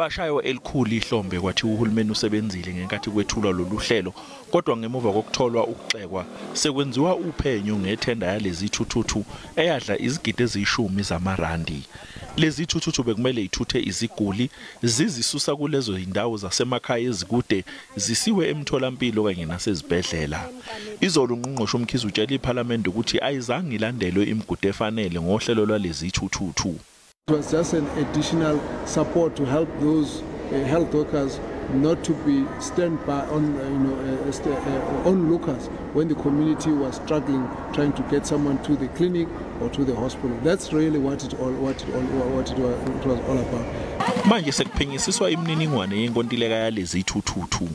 Kwashaywa elikhulu ihlombe kwathi uhulumeni usebenzile ngenkathi kwethulwa lolu hlelo, kodwa ngemuva kokutholwa ukuxekwa sekwenziwa uphenyo ngethenda yalezi thuthuthu eyadla izigidi eziyi-10 zamarandi. Lezi thuthuthu bekumele ithuthe iziguli zizisusa kulezo zindawo zasemakhaya ezikude zisiwe emtholampilo kanye nasezibhedlela. Izolo ungqongqoshe uMkhize utshela iPhalamende ukuthi ayizange ilandelwe imigudu efanele ngohlelo lwalezi thuthuthu. It was just an additional support to help those health workers not to be standby on, onlookers when the community was struggling trying to get someone to the clinic or to the hospital. That's really what it was all about. Manje sekuphenyisiswa imininingwane yenkontileka yalezi thuthuthu.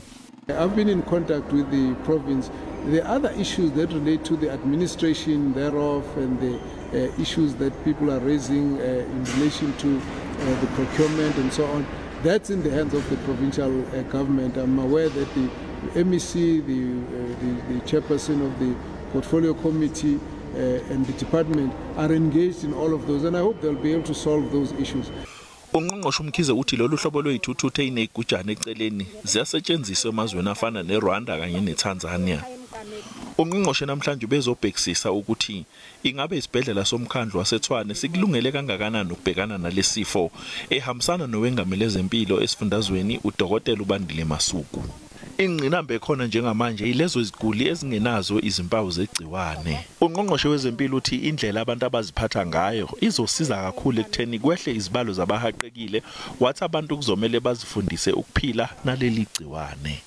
I've been in contact with the province. The other issues that relate to the administration thereof and the issues that people are raising in relation to the procurement and so on, that's in the hands of the provincial government. I'm aware that the MEC, the chairperson of the portfolio committee and the department are engaged in all of those, and I hope they'll be able to solve those issues. Ungqongqoshe uMkhize uthi lolu hlobo lwezithuthuthu ezinegujana eceleni ziyasetshenziswa emazweni afana neRwanda kanye neTanzania. Ungqongqoshe namhlanje ubezobhekisisa ukuthi ingabe isibhedlela somkhandlu waseTshwane sikulungele kangakanani ukubhekana nalesifo, ehambisana nowengamele ezempilo esifundazweni uDokotela uBandile Masuku. Ingqinamba ekhona njengamanje ilezo iziguli ezingenazo izimpawu zegciwane. Ungqongqoshe wezempilo uthi indlela abantu abaziphatha ngayo izosiza kakhulu ekutheni kwehle izibalo zabahaqekile, wathi abantu kuzomele bazifundise ukuphila naleli gciwane.